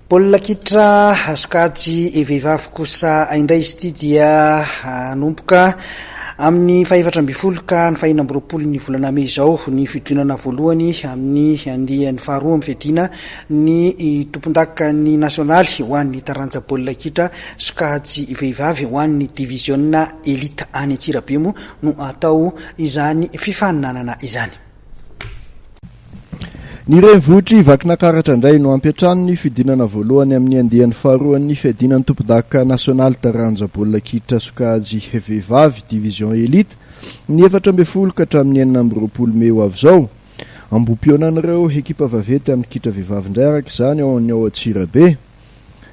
Baolina kitra sokajy vehivavy kosa indray izy ity dia hanomboka amin'ny fahefatra ambin'ny folo ka ny fahenina amby roapolo ny volana mey izao ny fidinana voalohany amin'ny andiany faharoa amin'ny fiadiana ny tompondakan'ny nasionaly ho an'ny taranja baolina kitra sokajy vehivavy ho an'ny diviziona elite any Antsirabe moa no atao izany fifaninanana izany. Ny renivohitr'i Vakinakaratra indray no hampiantrano ny fidinana voalohany amin'ny andiany faharoan'ny fiadiana ny tompondaka nasionaly taranja baolina kitra sokajy vehivavy, division elite, ny 14 ka hatramin'ny 26 mey ho avy izao. Ambohipihaonan'ireo ekipa vaventy amin'ny kitra vehivavy indray araka izany ao ny ao Antsirabe.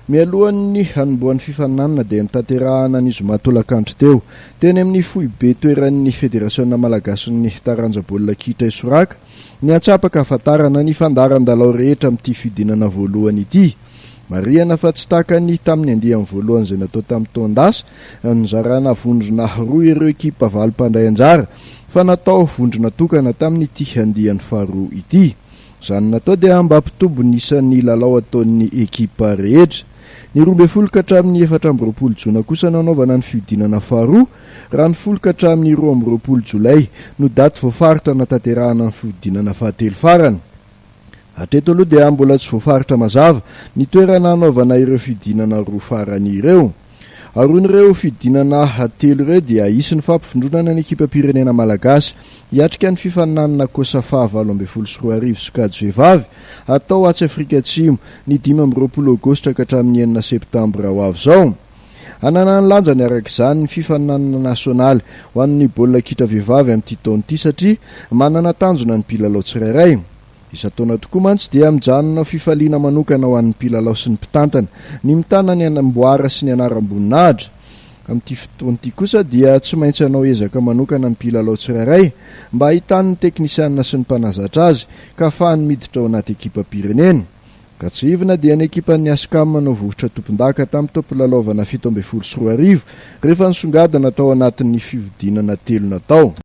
Mialohan'ny hanombohan'ny fifaninanana dia notanterahana ny zoma tolakandro teo, teny amin'ny foibe toeran'ny Federasiona malagasin'ny taranja baolina kitra Isoraka, ny antsapaka hahafantarana ny fandaharan-dalao rehetra amin'ity fihodinana voalohany ity. Marihana fa tsy tahaka ny tamin'ny andiany voalohany izay natao tamin'ny taon-dasa, nizarana vondrona roa ireo ekipa valo mpandray anjara, fa natao vondrona tokana tamin'ity andiany faharoa ity. Izany natao dia mba hampitombo ny isan'ny lalao ataon'ny ekipa rehetra. Ny 12 ka hatramin'ny 24 jona kosa no hanaovana ny fihodinana faharoa, raha ny folo ka hatramin'ny 22 jolay no daty voafaritra hanatanterahana ny fihodinana fahatelo farany. Hatreto aloha dia mbola tsy voafaritra mazava ny toerana hanaovana ireo fihodinana roa farany ireo. Aorian'ireo fidinana telo ireo dia hisy ny fampivondronana ny ekipam-pirenena malagasy hiatrika ny fifaninanana Cosafa 2018 sokajy vehivavy hatao atsy Afrika Atsimo ny 25 aogositra ka hatramin'ny 6 septambra ho avy izao. Hanana ny lanjany araka izany ny fifaninanana nasionaly ho an'ny baolina kitra vehivavy amin'ity taona ity satria manana tanjona ny mpilalao tsirairay. Isan-taona tokoa mantsy dia mijanona ho fifaliana manokana ho an'ny mpilalao sy ny mpitantana ny mitana ny amboara sy ny anaram-boninahitra. Amin'ity fotoana ity kosa dia tsy maintsy hanao ezaka manokana ny mpilalao tsirairay mba hahitany ny teknisianina sy ny mpanazatra azy ka hahafahany miditra ao anaty ekipam-pirenena. Raha tsiahivina dia ny ekipan'ny Ascam no vohitra tompondaka tamin'ny taom-pilalaovana 2017 rehefa nisongadina tao anatin'ny fihodinana telo natao.